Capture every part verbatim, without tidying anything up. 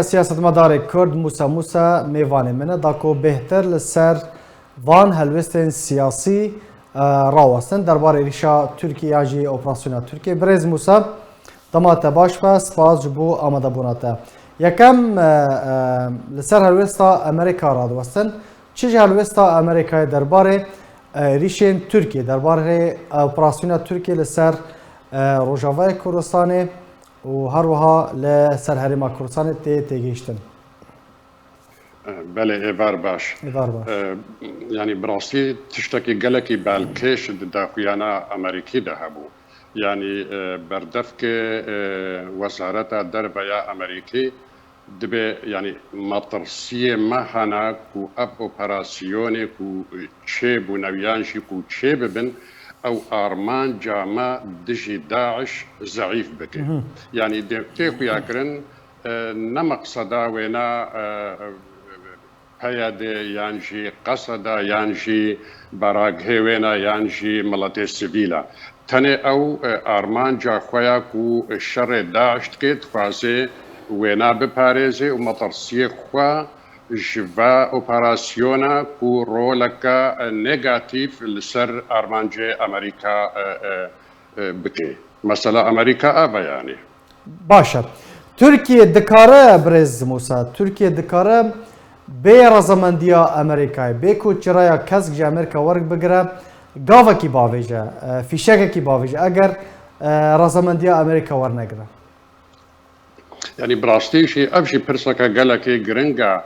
Siyasetmedarê Kurd Mûsa Mûsa mêvanê min e, da ku bêhtir li ser van helwestên siyasî, e, rawestin derbarê êrîşa Tirkiyê yan jî operasyona Tirkiyê. Birêz Mûsa, dema te baş be, spas ji bo amadebûna te. Yekem, e, e, li ser helwesta Amerîka radiwestin. Çi ji helwesta Amerîkayê derbarê, e, êrîşên Tirkiyê, derbarê, e, operasyona Tirkiyê li ser, e, Rojavayê Kurdistanê û her wiha li ser Herêma Kurdistanê tê têgihiştin? Belê, êvar baş. Êvar baş. E, yanî bi rastî tiştekî gelekî balkêş di daxuyana Amerîkî de hebû. Yanî, e, berdevkê, e, Wezareta Derve ya Amerîkî dibe, yanî metirsiyê me hene ku ev operasyonê ku çêbûne û yan jî ku çêbibin, ew armanca me dijî DAIŞ zeîf bike. Mhm. Yanî de-, tê xuyakirin, e, ne meqseda wêna, e, PYD yan jî qeseda yan jî baragihê wêna yan jî miletê sivîl e. Tenê ew, e, armanca xwe ya ku şerê DAIŞ dike, dixwaze wêna biparêze û metirsiyê xwe ji va operasyona ku roleke, e, negatîf li ser armancê Amerîka, e, e, e, bike. Mesela Amerîka ev e yanî. Baş e. Tirkiye dikare, birêz Mûsa, Tirkiye dikare bê rezemendiya Amerîkayê, bê ku çiraya kesk ji Amerîka werbigire, gavekî bavêje, e, fîşekekî bavêje, eger, e, rezemendiya Amerîka wernegire? Yanî bi rastî jî ev jî pirseke gelekî giring e.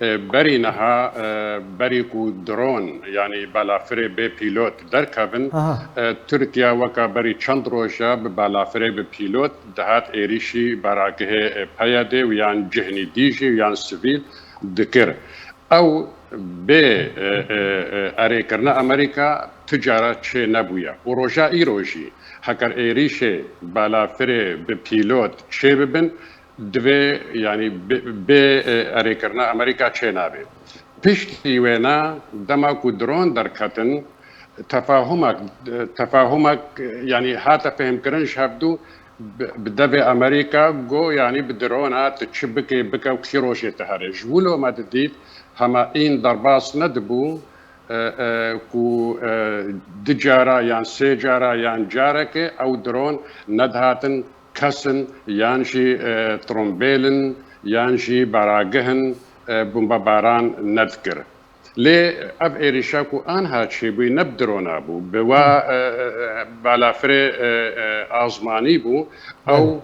E, berî niha, e, berî ku dron, yanî balafirê bê pîlot derkevin, Aha. e, Tirkiye weka berî çend roja bi balafirê bi pîlot dihat êrîşî baragihê, e, PYD û yan cihnî dî jî û yan sivîl dikir. Ew bê, e, e, e, erêkirina Amerîka tu cara çê nebûye. Û roja îro jî heker êrîşê balafirê bi pîlot çê bibin, divê, yanî bê, bê, e, erêkirina Amerîka çê nabe. Piştî wêna, dema ku dron derketin, tefahumek, e, tefahumek, e, yanî hate fehmkirin ji hevdû bi, bi devê Amerîka got, yanî bi drona tu çi bike, bike û kî rojê tu here. Ji wilo me didît, hema în derbas nedibû, e, e, ku, e, du cara yan sê cara yan carekê ew dron nedihatin kesin yan jî, e, trombêlin yan jî baragihin, e, bombebaran nedikir. Lê ev êrîşa ku anha çêbûyî ne bi drona bû, bi wa, e, e, e, balafirê, e, e, azmanî bû, ew Belê.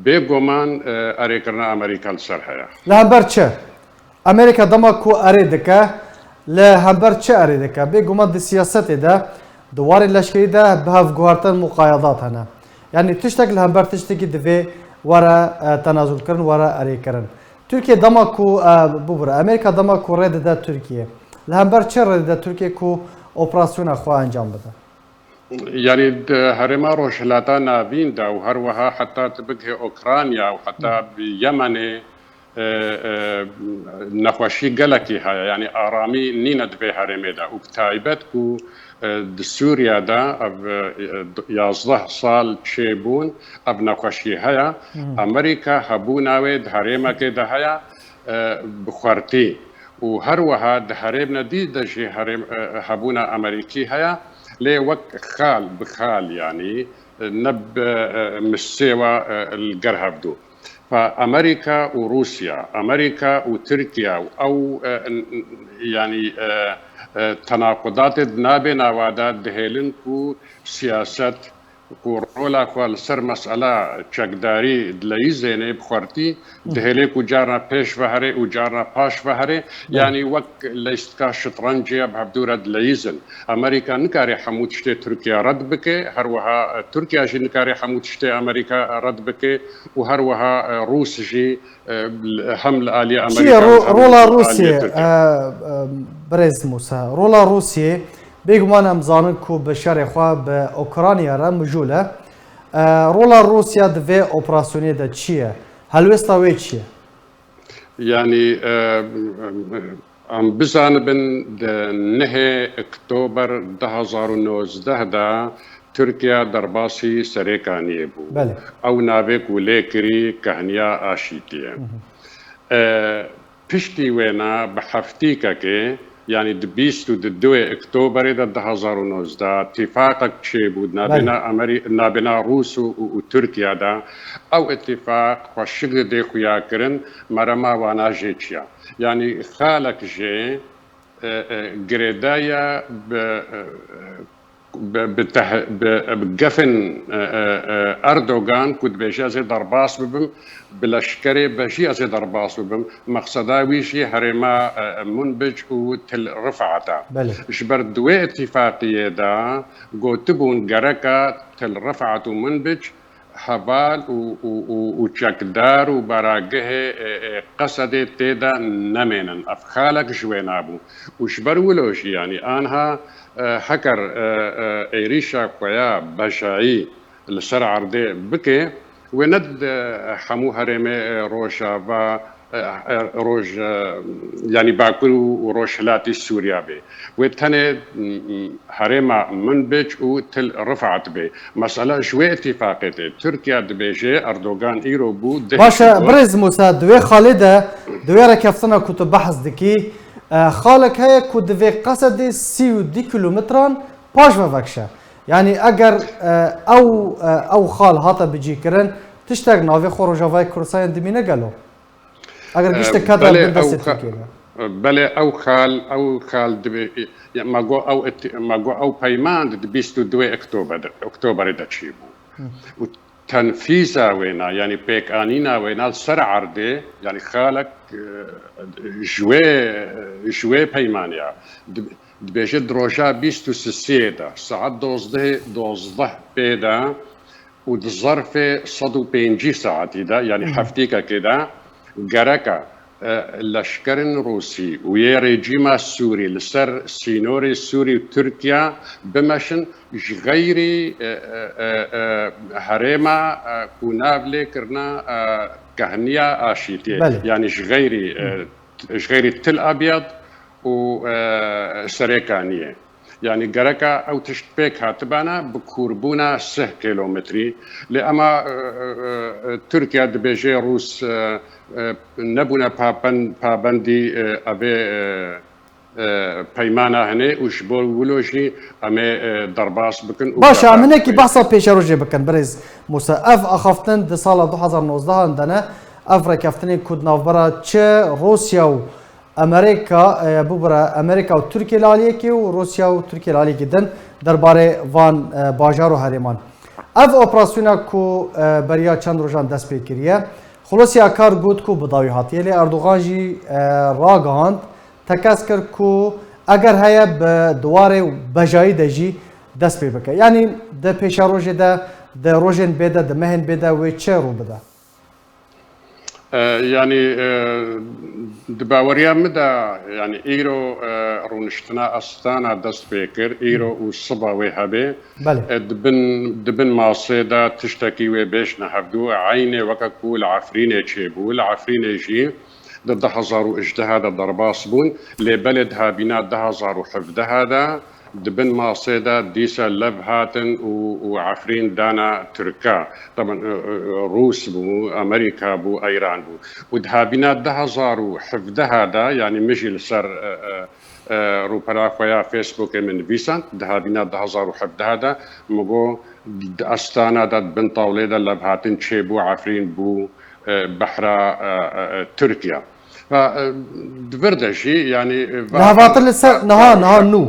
bêguman, e, erêkirina Amerîka li ser heye. Li hember çi? Amerîka dema ku erê dike, li hember çi erê dike? Bêguman di siyasetê de, di warê leşkerî de bi hev guhertin muqayedat hene. Yanî tiştek li hember tiştekî divê were, e, tenazulkirin, were erêkirin. Tirkiye dema ku, e, bibûre, Amerîka dema ku rê dide Tirkiye, li hember çi rê dide Tirkiye ku operasyona xwe encam bide? Yanî di herêma Rojhilata Navîn de û her wiha heta tu bigihê Ukrayna û heta bi Yemenê, e, e, nexweşî gelekî heye. Yanî aramî nîne di vê herêmê de û bi taybet ku, e, di Sûriye de ev, e, yazdeh sal çêbûn, ev nexweşî heye. Hmm. Amerîka hebûna wê di herêmekê de heye, e, bi xwertî. Û her wiha di herêmne dî de jî herêm, e, hebûna Amerîkî heye, lê wek xal bi xal, yanî, e, ne bi, e, misê we, e, li ger hevdû. Fa Amerîka û Rûsya, Amerîka û Tirkiye û ew, e, n-, n-, yanî, e, e, tenaqudatê di navê nawa de dihêlin ku siyaset ku rola xwe li ser mesela çekdarî dileyîzênê bi xwertî, dihêlê ku carna pêş ve herê û carna paş ve herê, Belê. yanî wek leyistka şitrencê ya bi hevdû re dileyîzin. Amerîka nikare hemû tiştê Tirkiye red bike, her wiha, e, Tirkiye jî nikare hemû tiştê Amerîka red bike û her wiha, e, Rûs jî, e, hem li aliyê Çi Amerîka ye ro-, û hem rola li aliyê Rûsiyê, Tirkiye. e, e, birêz Mûsa? Rola Rûsiyê, bêguman em zanin ku bi şerê xwe bi Ukrayna re mijûl e. E, rola Rûsya di vê operasyonê de çi ye? Helwesta wê çi ye? Yanî, e, em bizanibin di nehê Oktober du hazar û nozdeh de Tirkiye derbasî Serêkaniyê bû. Belê. Ew navê ku lê kirî Kehniya Aşîtî ye. Hı hı. E, piştî wêna bi heftîkekê, yanî di bîst û di duê Oktoberê de du hezar û nozdeh, tîfaqek çêbû di nabêna Amerî-, nabêna Rûs û, û, û Tirkiye de. Ew îtîfaq xweşik didê xuya kirin, merema wana jê çi ya? Yanî xalek jê, e, e, girêdaye bi, e, e, bi, bi teh-, bi, bi gefên, e, e, e, Erdogan ku dibêje ez ê derbas bibim, bi leşkerê be jî ez ê derbas bibim. Mexseda wî jî herêma, e, e, Munbic û Til Rifat e. Belê. Ji ber di wê îtîfaqiyê de gotibûn gereka Til Rifat û Munbic heval û, û, û, û çekdar û baragihê, e, e, Qesedê tê de nemênin. Ev xalek ji wê nabû. Û ji ber wilo jî, yanî anha, e, heker, e, e, êrîşa xwe ya bejayî li ser erdê bike, wê ne di hemû herêmê, e, Rojava, e, e, Roj, e, yanî Bakur û, û Rojhilatî Sûriya bê. Wê tenê, m, m, herêma Minbic û Til Rifat bê. Mesela ji wê îtîfaqê tê. Tirkiye dibêje Erdogan îro bû deh Baş e, Şubat. Birêz Mûsa, di wê xalê de, di wê rêkeftina ku tu behs dikî, e, xalek heye ku divê Qesedê sî û du kilometran paş ve vekşe. Yanî eger, e, ew, e, ew xal hate bicîkirin, tiştek navê xwe Rojavayê Kurdistanê dimîne gelo? Eger giştek hate bin destê Tirkiyê de. Belê ew xal, ew xal dibe, ya, ma got ew eti-, ma got ew peyman di bîst û duê Oktober de, Oktoberê de çêbû. Û tenfîza wêna, yanî pêkanîna wêna li ser erdê, yanî xalek, e, ji wê, ji wê peymanê ya. Di-, dibêje di roja bîst û sisiyê de, saet dozdehê, dozdeh pê de, û di zerfê sed û pêncî saetî de, yanî heftîkekê de, gereka, e, leşkerên Rûsî û yê rejîma Sûrî li ser sînorê Sûrî û Tirkiye bimeşin, ji xeyrî, e, e, e, e, herêma, e, ku nav lê kirine, e, Kehniya Aşîtiyê. Belê. Yanî ji xeyrî, e, ji xeyrî Til Abyad û, e, Serêkaniyê. Yanî gereka ew tişt pêk hatibana bi kûrbûna sih kilometrî. Lê ema, e, e, e, Tirkiye dibêje Rûs, e, e, nebûne paben-, pabendî, e, evê, e, e, peymana hinê û ji bo wilo jî em ê, e, derbas bikin û Baş e, em hinekî behsa pêşerojê bikin, birêz Mûsa. Ev axaftin di sala du hezar nozdeh de ne, ev rêkeftinên ku di navbera çi Rûsya û Amerîka, e, bibire Amerîka û Tirkiye li aliyekê û Rûsya û Tirkiye li aliyekê din derbarê van, e, bajar û herêman. Ev operasyona ku, e, beriya çend rojan dest pê kiriye, Xulosî Akar got ku bi dawî hatiye, lê Erdogan jî, e, ragihand, tekez kir ku eger heye bi di warê bejayî de jî dest pê bike. Yanî di pêşerojê de, di rojên bê de, di mehên bê de wê çi rû bide? E, yanî, e, di baweriya min de, yanî îro, e, rûniştina Astana dest pê kir, îro û siba wê hebe. Belê. E, di bin, di bin masê de tiştekî wê bêjne hevdû, eynê weke ku li Efrînê çêbû. Li Efrînê jî di du hezar û hejdeh de derbas bûn, lê belê di habîna du hezar û hevdeh de, di bin masê de dîsa lev hatin û, û Efrîn dana Tirka. Taban, e, e, Rûs bû, Amerîka bû, Îran bû. Û di habîna du hezar û hevdeh de, yanî min jî li ser, e, e, e, rûpela xwe ya Facebookê min nivîsand, di habîna du hezar û hevdeh de, min got, di Astana de, di bin tawlê de levhatin çêbû, Efrîn bû, e, behra, e, e, e, Tirkiye. Ve, e, di vir de jî, yanî, e, Li hevatin li ser, niha, niha nû.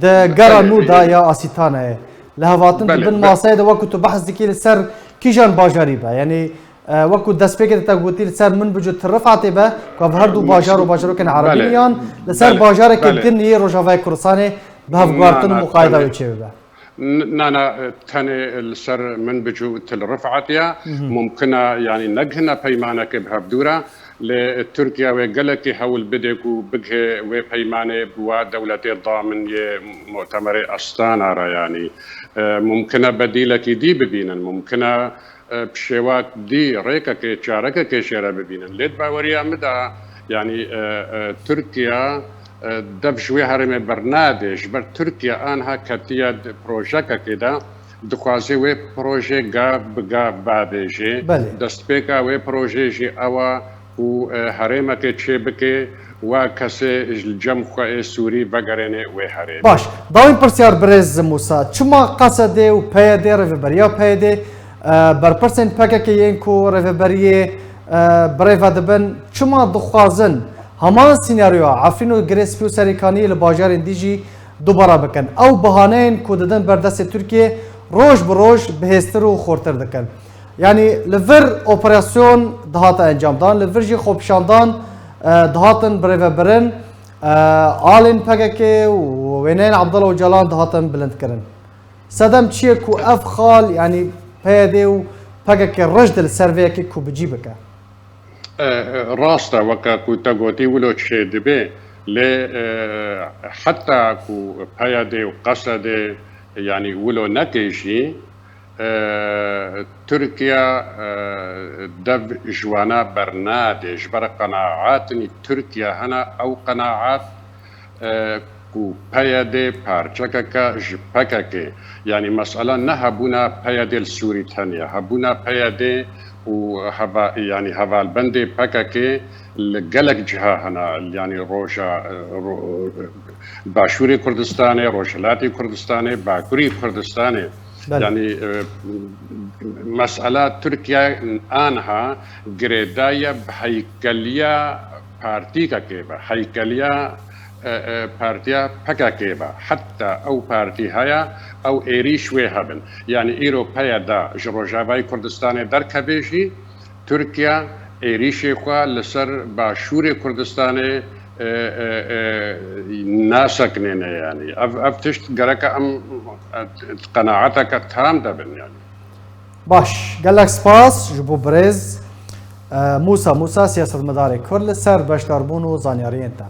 Di gera nû de ya Asîtanayê. Li hevatin di bin maseyê de wekû tu behs dikî li ser kîjan bajarî be? Yanî, e, wekû destpêkê de te gotî li ser Minbic û Til Rifatê be, ku ev her du bajar û bajarokên erebî ne, yan li ser bajarekê din yê Rojavayê Kurdistanê bi hevguhartin û muqayeda wê çêbibe? N-, na, na, tenê li ser Minbic û Til Rifat ya. Mumkin e, yanî negihine peymanekê bi hevdû re, lê Tirkiye wê gelekî hewl bidê ku bigihê wê peymanê bi wa dewletê damin yê mutemerê Astana re, yanî, e, mumkin e bedîlekî dî bibînin, mumkin e, e, bi şêwat dî rêkekê, çarekekê jê re bibînin. Lê di baweriya min de, yanî, e, e, Tirkiye, e, dev ji wê herêmê bernadê, ji ber Tirkiye anha ketiye di projekekê de, dixwaze wê projê gav bi gav bavêje. Belê. Destpêka wê projê jî ew e û e, herêmekê çêbike, wa kesê ji cem xwe ê Sûrî vegerêne wê herêmê. Baş, dawîn pirsyar birêz Musa, çima Qesedê û P Y D rêveberiya P Y D, e, berpirsên P K K yên ku rêveberiyê e, birêve dibin, çima dixwazin heman senaryoya Efrîn û Girê Spî û Serêkaniyê li bajarên dî jî dubara bikin? Ew bihaneyên ku didin ber destê Tirkiyê roj bi roj bihêztir û xurtir dikin. Yanî li vir operasyon dihate encamdan, li vir jî xwepişandan e, dihatin birêvebirin, e, alên P K K û wêneyên Abdullah Ocalan dihatin bilindkirin. Sedem çi ye ku ev xal, yanî P Y D û P K K rijd li ser vê yekê ku bi cî bike? E, e, rast e, weke ku te gotî wilo çêdibe, lê e, heta ku P Y D û Qesedê, yanî wilo neke jî, e, Tirkiye e, dev ji wana bernade, ji ber qenaatên Tirkiye hene, ew qenaat e, ku P Y D parçekeke ji P K K, yanî mesela ne hebûna P Y D li Sûrî tenya, hebûna P Y D û heva, yanî hevalbendê P K K li gelek ciha hene, yanî roja, e, ro, Başûrê Kurdistanê, Rojhilatê Kurdistanê, Bakurê Kurdistanê. Belê. Yanî e, mesela Tirkiye aniha girêdaye bi heykeliya partîkekê be, heykeliya e, e, partiya P K K be. Heta ew partî heye, ew êrîş wê hebin. Yanî îro P Y D ji Rojavayê Kurdistanê derkeve jî, Tirkiye êrîşê xwe li ser Başûrê Kurdistanê e, e, e, nasekinêne yanî. Ev, ev tişt gereke em e, qenaeteke tam de bin yanî. Baş, gelek spas ji bo birêz e, Musa Musa, siyasetmedarê Kurd, li ser beşdarbûn û zanyariyên te.